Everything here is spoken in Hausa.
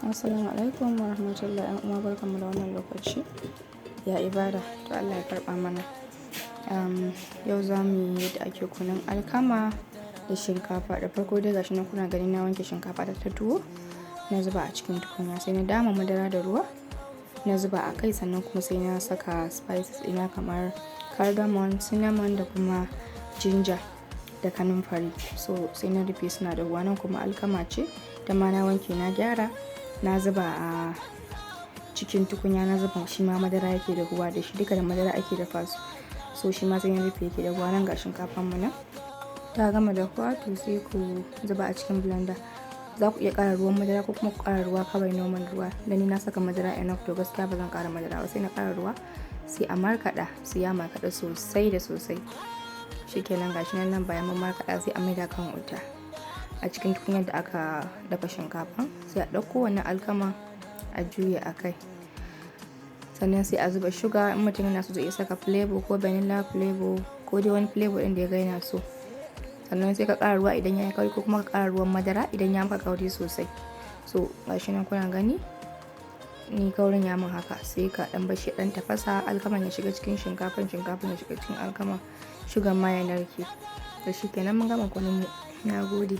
Assalamu alaikum wa rahmatullahi, 'yan uwa, barkanmu da wannan lokaci. Ya ibada? To, Allah ya karɓa mana. Yau za mu yi yadda ake kunun alkama da shinkafa. Da farko dai, gashi nan kuna gani, na wanke shinkafa ta tuwo, na zuba a cikin tukunya, sai na dama madara da ruwa na zuba a kai. Sannan kuma sai na saka spices ɗina kamar cardamom, cinnamon da kuma ginger da kanumfari. So sai na rufe suna dahuwa. Nan kuma alkama ce ta ma, na wanke, na gyara, na zuba a cikin tukunya, na zuba shi ma madara yake dahuwa da shi. Duka da madara ake dafa su. So shi ma sai na rufe yake dahuwa. Nan ga shinkafan mu nan ta gama dahuwa. To, sai ku zuba a cikin blender. Za ku iya ƙara ruwan madara ko kuma ku ƙara ruwa kawai, normal ruwa. Da ni na saka madara enough, to gaskiya ba zan ƙara madara ba, sai na ƙara ruwa. Sai a markaɗa, sai ya markaɗa sosai da sosai. Shikenan, gashi nan. Nan bayan mun markaɗa, sai a maida kan wuta a cikin tukunyar da aka dafa shinkafan. Sai a ɗauko wannan alkama a juya a kai, sannan sai a zuba shuga. In mutum yana so, zai iya saka flavor, ko vanilla flavor, ko dai wani flavor ɗin da ya ga yana so. Sannan sai ka ƙara ruwa idan ya yi kauri, ko kuma ka ƙara ruwan madara idan ya maka kauri sosai. So gashi nan kuna gani, ni kaurin ya min haka. Sai ka ɗan barshi ɗan tafasa, alkaman ya shiga cikin shinkafan, shinkafan ya shiga cikin alkama, shugan ma ya narke. To, shikenan, mun gama kunun mu. Na gode.